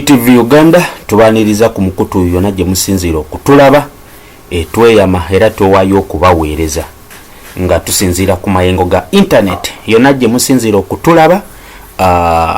ETV Uganda tubaniriza ku mukutu yonna gye musinziira okutulaba, etweyama era twewaayo okubaweereza nga tusinziira ku mayengo ga internet yonna gye musinziira okutulaba.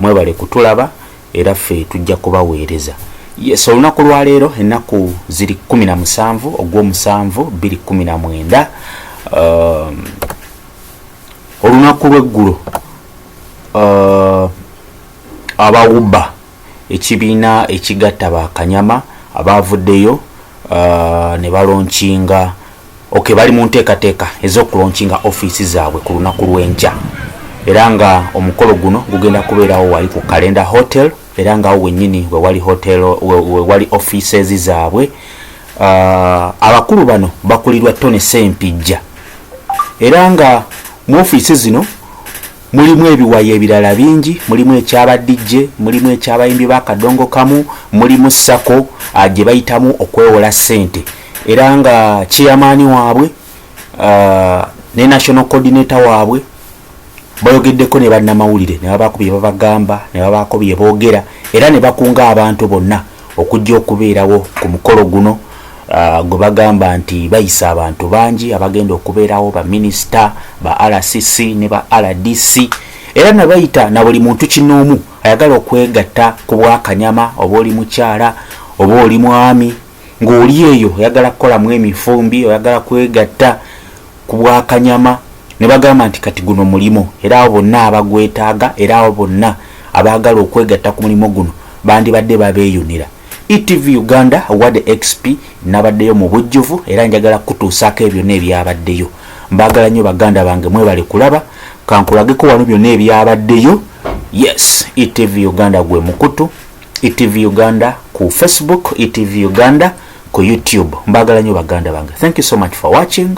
Mwebale kutulaba era ffe tujja kubaweereza. Yes, olunaku lwaleero ennaku ziri 17 ogw'omusanvu 2019. Olunaku lw'eggulo aba UBA, ekibiina ekigatta bakanyama, abavuddeyo ne balaunchinga. Ok, bali mu nteekateeka ez'okulaunchinga ofiisi zaabwe ku lunaku lw'enkya, era nga omukolo guno gugenda kubeerawo wali ku Calendar Hotel, era nga awo wennyini we wali hotel, we wali offices zaabwe. Abakulu bano bakulirwa Tony Sempijja, era nga mu ofiisi zino mulimu ebiwayo ebirala bingi. Mulimu ekyaba DJ, mulimu ekyabayimbi bakadongo kamu, mulimu SACCO gye bayitamu okwewola ssente, era nga chairman waabwe ne national coordinator waabwe bayogeddeko ne bannamawulire ne babaako bye babagamba, ne babaako bye boogera, era ne bakunga abantu bonna okujja okubeerawo ku mukolo guno gwe bagamba nti bayisa abantu bangi abagenda okubeerawo, baminisita, ba RCC ne ba RDC, era ne bayita na buli muntu kinoomu ayagala okwegatta ku bwakanyama, oba oli mukyala oba oli mwami ng'oli eyo oyagala kukolamu emifumbi, oyagala kwegatta ku bwakanyama. Ne bagamba nti kati guno mulimu, era abo bonna abagwetaaga, era abo bonna abaagala okwegatta ku mulimu guno bandibadde babeeyunira. ETV Uganda wadde XP nabaddeyo mu bujjuvu, era njagala kutuusaako ebyonna ebyabaddeyo. Mbaagala nnyo baganda bange, mwebale kulaba. Kankulageko wano byonna ebyabaddeyo. Yes, ETV Uganda gwe mukutu, ETV Uganda ku Facebook, ETV Uganda ku YouTube. Mbaagala nnyo baganda bange. Thank you so much for watching.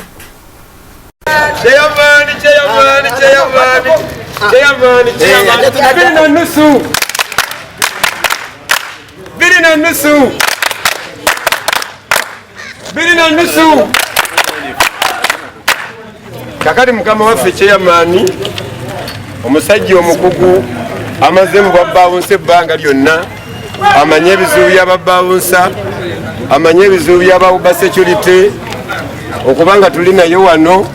Chairman, chairman, chairman, chairman, chairman. 2.5. 2.5. 2.5. Kakati mukama waffe chairman, omusajja omukugu amaze mu bwabouncer ebbanga lyonna, amanye ebizibu by'ababouncer, amanye ebizibu by'aba UBA security, okubanga tuli nayo wano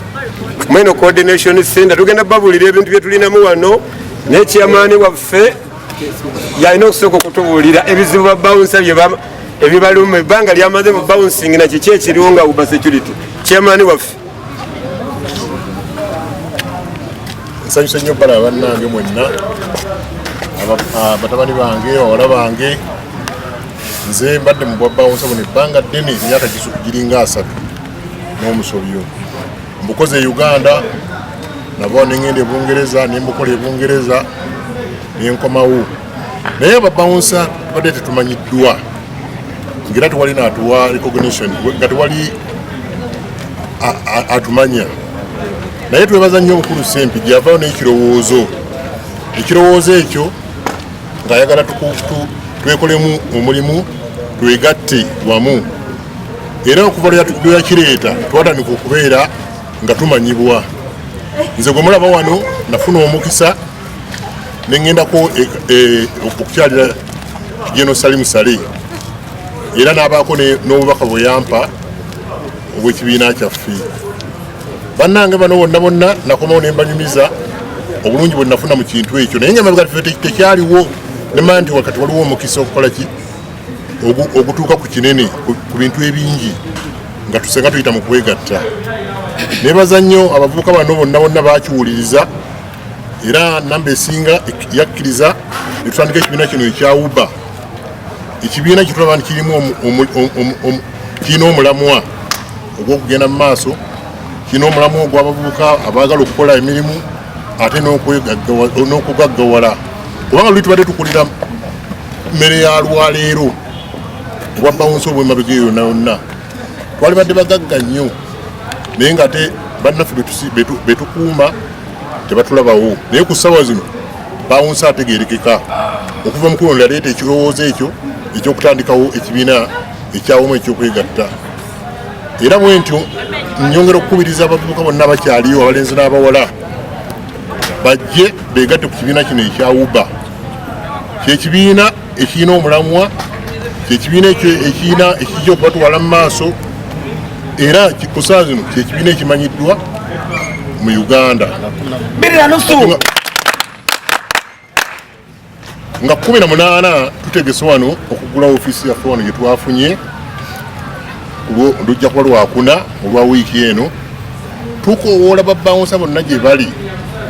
mweno coordination center, tugenda babuulira ebintu bye tulinamu wano. Naye chairman waffe yalina okusooka okutubuulira ebizibu babouncer ebibaluma ebbanga lyamaze mu bouncing, na kiki ekiriwo nga UBA security. Chairman waffe. Nsanyuse nnyo balaba bannange mwenna, batabani bange, bawala bange. Nze mbadde mu bwabouncer buno ebbanga ddene, emyaka giringa 30 n'omusobyo. Mbukoze e Uganda, nava nengenda e Bungereza nembukola e Bungereza nenkomawo, naye ababouncer tubadde tetumanyiddwa, ngaera tewali natuwa recognition, nga tewali atumanya. Naye twebaza nnyo omukulu Sempi gyeyavaayo n'ekirowoozo, ekirowoozo ekyo ng'ayagala twekolemu omulimu, twegatte wamu. Era okuva lwe yakireeta twatandika okubeera nga tumanyibwa. Nze gwe mulaba wano nafuna omukisa neŋŋendako okukyalira Geno Salimu Saleh, era n'abaako n'obubaka bwe yampa obw'ekibiina kyaffe. Bannange bano bonna bonna nakomawo ne mbanyumiza obulungi bwe nafuna mu kintu ekyo, naye nga mabega ffe tekyaliwo. Nemanya nti wakati waliwo omukisa okukola ki ogutuuka ku kinene ku bintu ebingi nga tusenga tuyita mu kwegatta. Nebaza nnyo abavubuka bano bonna bonna bakiwuliriza, era namba esinga yakkiriza netutandika ekibiina kino ekya UBA, ekibiina kyetulaba nti kirimu kirina omulamwa ogw'okugenda mu maaso, kirina omulamwa ogw'abavubuka abaagala okukola emirimu ate n'okugaggawala, kubanga luli tubadde tukulira mmere ya lwaleero. Obwa bouncer obwemabega eyo yonna yonna twali badde bagagga nnyo, naye nga ate bannaffe betukuuma tebatulabawo. Naye ku ssaawa zino bouncer ategerekeka okuva mukulu yaleeta ekirowoozo ekyo ekyokutandikawo ekibiina ekyawamu ekyokwegatta. Era bwe ntyo nyongera okukubiriza abavubuka bonna abakyaliyo, abalenzi n'abawala, bajje begatte ku kibiina kino ekya UBA, kyekibiina. ekirina omulamwa, kyekibiina ekirina ekijja okubatwala mu maaso, era ku ssaawa zino kyekibiina ekimanyiddwa mu Uganda. 2.5. Nga 18 tutegese wano okugula ofiisi yaffe wano gye twafunye, lujja kuba lwakuna olwa wiiki eno. Tukowoola babawunsa bonna gye bali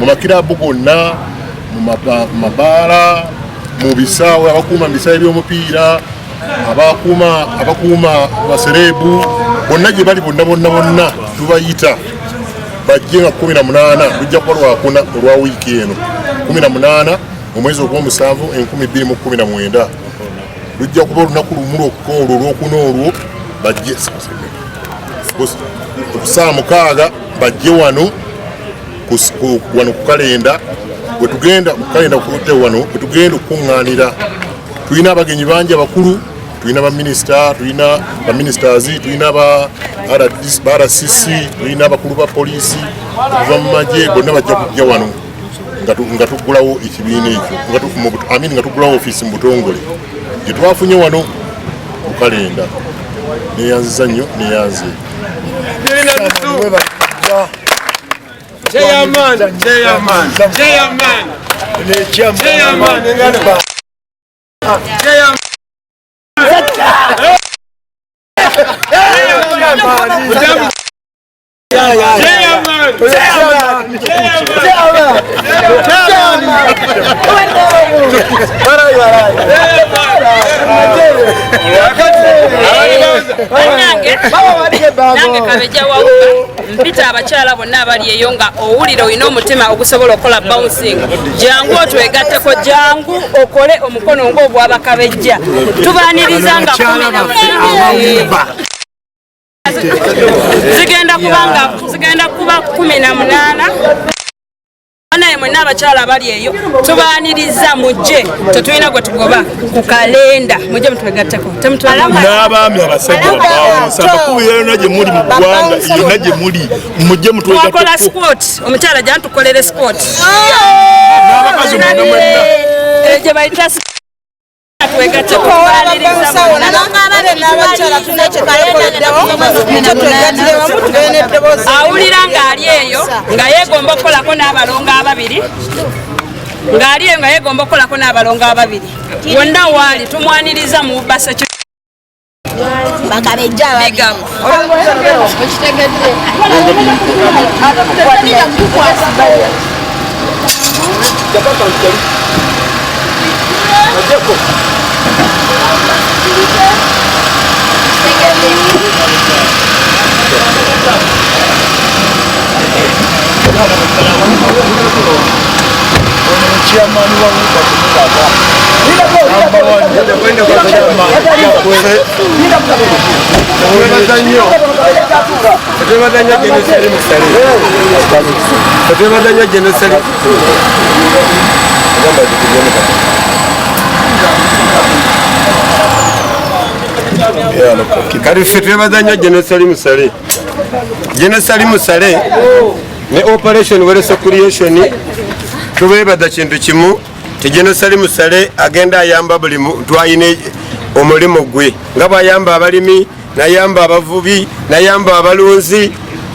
mu makirabu gonna, mu mabaala, mu bisaawe, abakuuma mu bisaawe by'omupiira, abakuuma basereebu bonna gye bali, bonna bonna bonna tubayita bajje nga 18, lujja kuba lwakuna olwa wiiki eno, 18 omwezi ogw'omusanvu 2019. Lujja kuba olunaku lumu lwokka olwo olwokuna olwo, bajje okusaawa 6, bajje wano wano ku kalenda wetugenda, ku kalenda kute wano wetugenda okukuŋŋaanira. Tulina abagenyi bangi abakulu, tulina baminisita, tulina baministers, tulina ba RCC, tulina abakulu ba poliisi okuva mu magye, bonna bajja kujja wano nga tuggulawo ekibiina ekyo, amin, nga tuggulawo ofiisi mu butongole gye twafunye wano ku kalenda. Neyanziza nnyo, neyanze. Chairman, chairman, chairman, chairman, chairman. Nange Kabejja wawuka mpita abakyala bonna abali eyo, nga owulira olina omutima ogusobola okukola bouncing, jangu otwegatteko, jangu okole omukono ng'ogwabakabejja. Tubaniriza nga 18, zigenda kubanga zigenda kuba 18. Naye mwenna abakyala abali eyo tubaniriza, mujje, tetulina gwe tugoba ku kalenda, mujje mutwegatteko. N'abaami abasajja babawunsa bakubira yonna gye muli mu ggwanga, yonna gye muli mujje twakola mutwegatteko. Squat, omukyala jantukolere squat. N'abakazi mwenna mwenna. Gye bayita twegatteko, tubaniriza bonna. N'abakyala tulina kyetwekoleddewo, nikyo twegattire wamu tubeere n'eddoboozi. Awulira ng'ali eyo nga yeegomba okukolako n'abalongo ababiri, ng'ali eyo nga yeegomba okukolako n'abalongo ababiri, wonna waali tumwaniriza mu basa. Bakabejja. Big up. Okitegedde. Chairman wa UBA tumulaga. Twebaza nnyo, twebaza nnyo Genosali Musale, twebaza nnyo Genosali. Kati ffe twebaza nnyo Genosali Musale, Genosali Musale ne Operation Wealth Creation. Tubeebaza kintu kimu ti Genosali Musale agenda ayamba buli muntu ayina omulimu gwe, nga bwayamba abalimi, nayamba abavubi, nayamba abalunzi,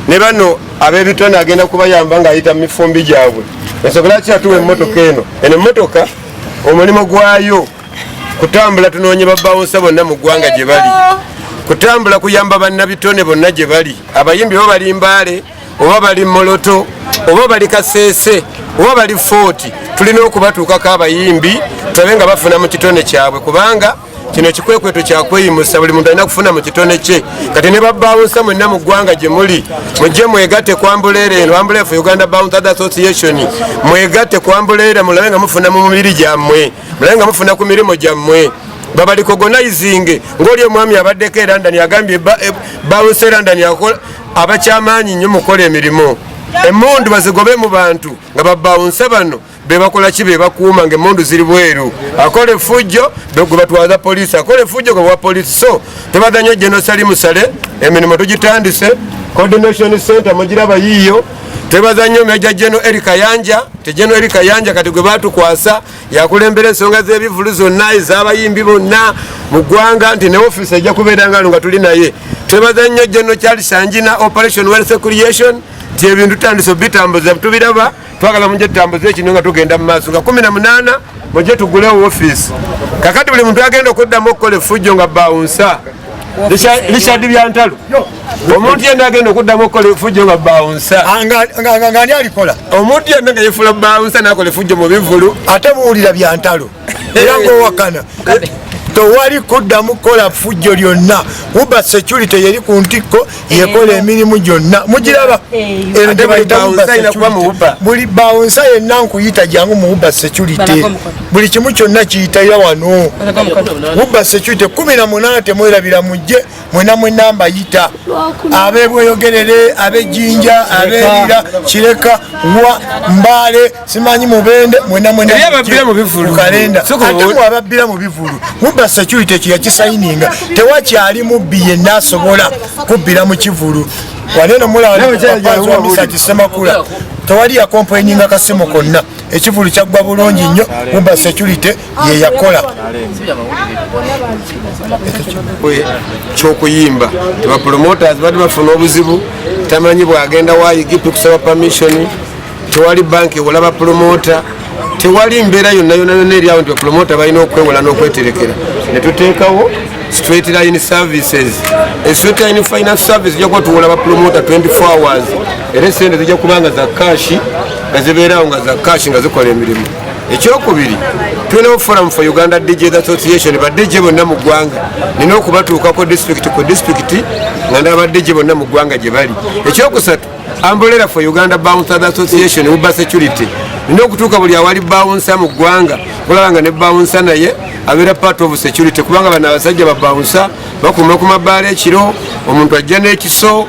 ne bano ab'ebitone agenda kubayamba ng'ayita mu mifumbi gyabwe. Ensonga lwaki atuwa emmotoka eno, eno emmotoka omulimu gwayo kutambula tunoonye babawunsa bonna mu ggwanga gye bali, kutambula kuyamba bannabitone bonna gye bali, abayimbi oba bali Mbaale, oba bali Moroto, oba bali Kaseese, oba bali Footi, tulina okubatuukako abayimbi tulabe nga bafuna mu kitone kyabwe, kubanga kino ekikwekweto kyakweyimusa, buli muntu alina kufuna mu kitone kye. Kati ne babawunsa mwenna mu ggwanga gye muli, mujje mwegatte ku umbrella eno, umbrella for Uganda Bouncers Association, mwegatte ku umbrella, mulabe nga mufuna mu mibiri gyammwe, mulabe nga mufuna ku mirimu gyammwe, babarecognizinge ng'oli omwami abaddeko e London agambye bouncer e London abakyamaanyi nnyo mukola emirimu. Emmundu bazigobe mu bantu, nga babawunsa bano bebakola ki, bebakuuma nga emmundu ziri bweru. Akola effujjo gwe batwaza poliisi, akola effujjo gwe bawa poliisi. So twebaza nnyo Genosali Musale, emirimu tugitandise, coordination center mugiraba yiiyo. Twebaza nnyo Major General Eri Kayanja. Nti General Kayanja kati gwe batukwasa yakulembera ensonga z'ebivulu zonna ez'abayimbi bonna mu ggwanga, nti ne ofiisi ejja kubeera ngalo nga tuli naye. Twebaza nnyo General Charles Angina, Operation Wealth Creation, nti ebintu tutandise obitambuza, tubiraba. Twagala mujje tutambuze ekino nga tugenda mu maaso nga 18, mujje tugulewo ofiisi. Kakati buli muntu agenda okuddamu okukola effujjo nga bouncer Richard Byantalo, omuntu yenna agenda okuddamu okukola effujjo nga bouncer, nga ani alikola? Omuntu yenna nga yefuula bouncer nakola effujjo mu bivulu. Ate muwulira Byantalo era ngaowakana, tewali kuddamu kukola fujjo lyonna. Uba Security yeri ku ntikko, yekola emirimu gyonna, mugiraba eno. Ate buli bouncer alina kuba mu Uber. Buli bouncer yenna nkuyita, jangu mu Uba Security. Buli kimu kyonna kiyitayira wano Uba Security. 18, temwerabira, mujje mwena mwena mbayita, abebweyogerere, abejinja, aberira Kireka wa Mbale, simanyi Mubende, mwena mwena. Eri ababbira mu bivulu. Ku kalenda. Soko. Ate mwe ababbira mu bivulu, Uba Security ekyo yakisayininga, tewakyali mubbi yenna asobola kubbira mu kivulu. Waneeno mulaba Misaki Semakula, tewali yakomplaininga kasimu konna, ekivulu kyaggwa bulungi nnyo. Uba Security yeyakola. Kyokuyimba tebapromoters bali bafuna obuzibu, tamanyi bwagenda wa IGP kusaba permission, tewali banki ewola bapromota, tewali mbeera yonna yonna yonna eri awo nti bapromota balina okwewola n'okweterekera. Netuteekawo Straight Line Services. E Straight Line Finance Service ejja kuba tuwola bapromota 24 hours, era esente zijja kuba nga za cash, nga zibeerawo nga za cash, nga zikola emirimu. Ekyokubiri, tulinawo Forum for Uganda DJs Association. Ba DJ bonna mu ggwanga nina okubatuukako district ku district nga ndaba DJ bonna mu ggwanga gye bali. Ekyokusatu, Umbrella for Uganda Bouncers Association, Uba Security, nina okutuuka buli awali bouncer mu ggwanga kulaba nga ne bouncer naye abeera part of security, kubanga bano abasajja ba bouncer bakuuma ku mabaala ekiro, omuntu ajja n'ekiso,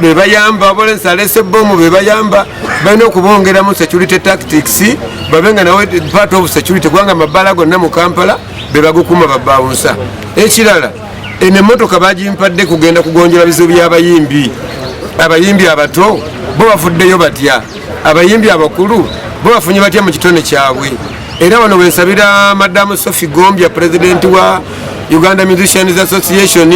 be bayamba bolensi alese bomu, be bayamba. Balina okubongeramu security tactics, babe nga nawe part of security, kubanga amabaala gonna mu Kampala be bagukuuma ba bouncer. Ekirala, eno emmotoka bagimpadde kugenda kugonjola bizibu by'abayimbi. Abayimbi abato bo bafuddeyo batya? Abayimbi abakulu bo bafunye batya mu kitone kyabwe? Era wano wensabira Madamu Sophie Gombya, pulezidenti wa Uganda Musicians Association,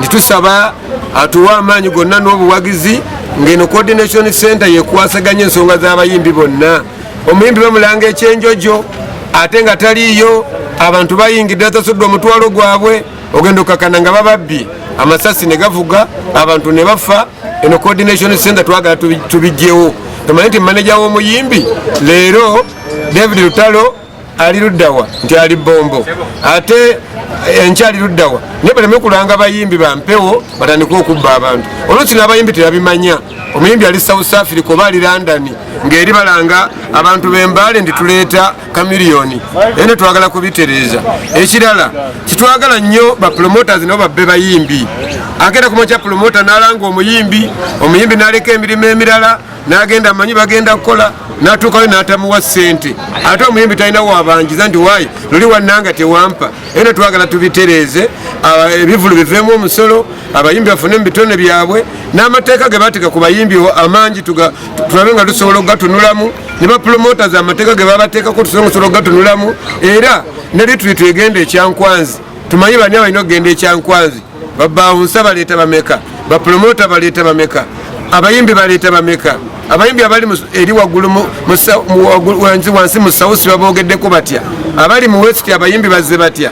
nti tusaba atuwe amaanyi gonna n'obuwagizi, ng'eno coordination center yekwasaganya ensonga z'abayimbi bonna. Omuyimbi bamulanga ekyenjojo ate nga taliiyo, abantu bayingidde, basasudde omutwalo gwabwe, ogenda okakana nga bababbi, amasasi ne gavuga, abantu ne bafa. Eno coordination center twagala tubijjewo, tumanye nti maneja w'omuyimbi leero David Lutalo ali luddawa, nti ali Bombo, ate enkya ali luddawa, naye baleme kulanga bayimbi bampewo batandike okubba abantu. Oluusi n'abayimbi tebabimanya, omuyimbi ali South Africa oba ali London, ng'eri balanga abantu b'Embaale nti tuleeta Chameleone. Naye ne twagala kubitereeza. Ekirala, kitwagala nnyo bapromoters nabo babbe bayimbi. Agenda kumakya promoter n'alanga omuyimbi, omuyimbi n'aleka emirimu emirala n'agenda amanyi bagenda kukola, n'atuukayo n'atamuwa ssente, ate omuyimbi talina wabanjiza nti waayi luli wannanga tewampa. Era twagala tubitereeze, ebivulu biveemu omusolo, abayimbi bafune mu bitone byabwe, n'amateeka ge bateeka ku bayimbi amangi tulabe nga tusobola okugatunulamu, ne bapromoters amateeka ge babateekako tusobola okugatunulamu. Era ne retreat egenda Ekyankwanzi, tumanyi bani abalina okugenda Ekyankwanzi, babouncer baleeta bameka, bapromota baleeta bameka, abayimbi baleeta bameka, abayimbi abali eri waggulu wansi mu south babogeddeko batya, abali mu west abayimbi bazze batya,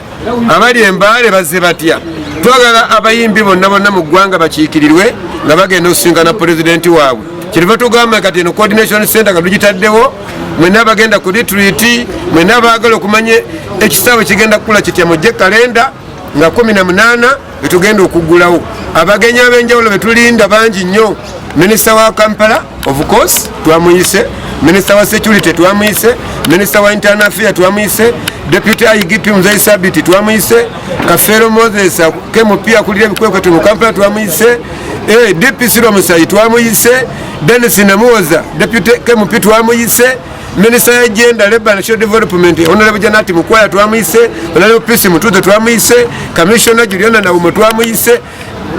abali Embaale bazze batya. Twagala abayimbi bonna bonna mu ggwanga bakiikirirwe nga bagenda okusinkana pulezidenti waabwe. Kyeriva tugamba kati eno coordination center nga tugitaddewo, mwena bagenda ku retreat, mwena baagala okumanya ekisaawe kigenda kukula kitya, mujje kalenda nga 18 betugenda okuggulawo. Abagenyi ab'enjawulo betulinda bangi nnyo. Minisita wa Kampala, of course, twamuyise, minisita wa security twamuyise, minisita wa internal affair twamuyise, deputy IGP Muzei Sabiti twamuyise, Kafeero Moses KMP akulira ebikwekweto mu Kampala twamuyise, DPC Lwamusayi twamuyise, Denis Namuwoza deputy KMP twamuyise, minisita ya gender, labour, national development Honorable Janat Mukwaya twamuyise, Honorable Peace Mutuuzo twamuyise, Commissioner Juliana Nawumo twamuyise,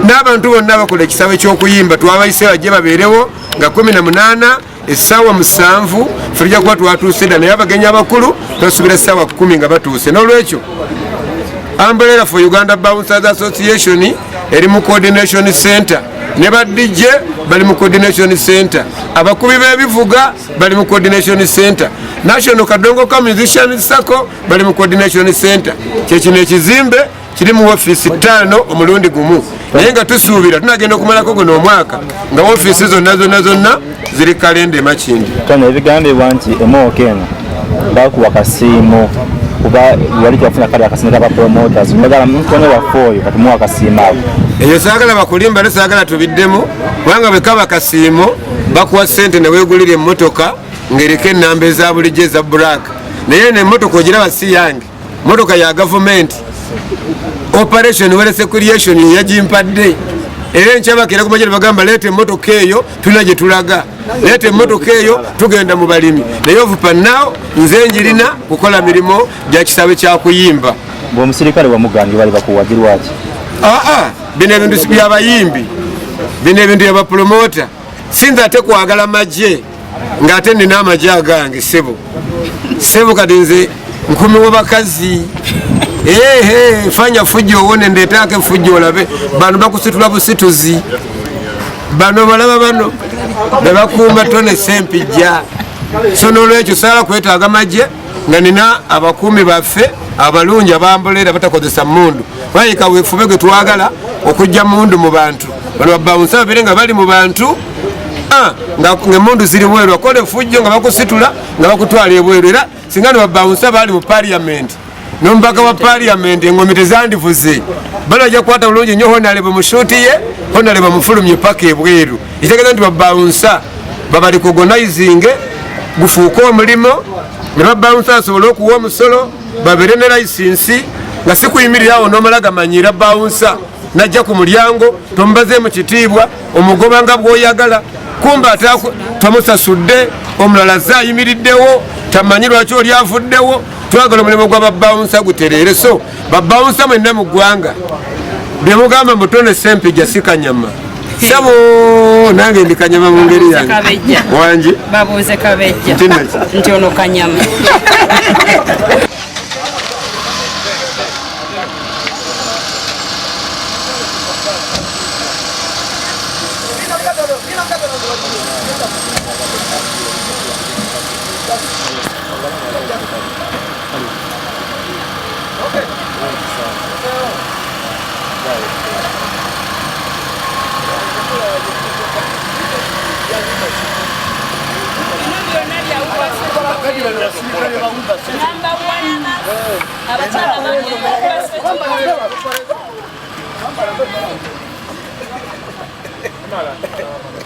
n'abantu bonna abakola ekisaawe ky'okuyimba twabayise, bajje babeerewo nga 18. Essaawa 7 ffe tujja kuba twatuuse dda, naye abagenyi abakulu twasuubira essaawa 10 nga batuuse. N'olwekyo Umbrella for Uganda Bouncers Association eri mu coordination center, ne ba DJ bali mu coordination center, abakubi b'ebivuga bali mu coordination center, National Kadongo ka Musician Circle bali mu coordination center. Kyekino ekizimbe kiri mu ofiisi 5 omulundi gumu, naye nga tusuubira tunagenda okumalako guno omwaka nga ofiisi zonna zonna zonna ziri kalenda emakindi. Kano ebigambibwa nti emooka eno bakuwa kasiimo kuba wali tewafuna kale akasiimo kaba promoters, oyagala mutone waffe oyo katumuwa akasiimo ako. Eyo saagala bakulimba ne saagala tubiddemu, kubanga bwe kaba kasiimo bakuwa ssente ne weegulira emmotoka ng'eriko ennamba eza bulijjo eza black, naye eno emmotoka ogiraba si yange, mmotoka ya gavumenti. Operation Wealth Creation yagimpadde, era enkya bakeera ku makya ne bagamba leeta emmotoka eyo tulina gye tulaga, leeta emmotoka eyo tugenda mu balimi. Naye ovupa naawo nze njirina kukola mirimu gya kisaawe kya kuyimba. Bw'omusirikale wamugambye bali bakuwagirwa ki? Aa, bino ebintu si byabayimbi, bino ebintu byabapromota. Sinza ate kwagala magye ng'ate nina amagye agange ssebo. Ssebo kati nze nkumiwo bakazi. Ehe, fanya fujjo owone ndeetaako efujjo olabe. Bano bakusitula busituzi. Bano balaba bano be bakuuma Tone Ssempijja. So n'olwekyo saala kwetaaga magye nga nina abakuumi baffe abalungi abambuleera batakozesa mmundu. Bayika weefube gwe twagala okujja mmundu mu bantu. Bano babawunsa babeere nga bali mu bantu, nga emmundu ziri bweru, bakola efujjo nga bakusitula nga bakutwala ebweru. Era singa ne babawunsa baali mu parliament, n'omubaka wa parliament engoma tezandivuze. Bano bajja kukwata bulungi nnyo Honorable mushuti ye, Honorable mufulumye paka ebweru. Ekitegeeza nti babawunsa babali kuorganizing gufuuke omulimo, ne babawunsa basobole okuwa omusolo, babeere ne license, nga si kuyimirira awo n'omala gamanyiira bawunsa najja ku mulyango tomubazeemu kitiibwa, omugoba nga bw'oyagala, kumba ate tomusasudde, omulala azze ayimiriddewo tamanyi lwaki oli avuddewo. Twagala omulimu gwa babawunsa gutereere. So babawunsa mwenna mu ggwanga bye mugamba mbu Tone Ssempijja si kanyama, ssebo nange ndi kanyama mu ngeri yange. Kabejja. Wangi? Babuuze Kabejja. Nti naki? Nti ono kanyama. Number 1.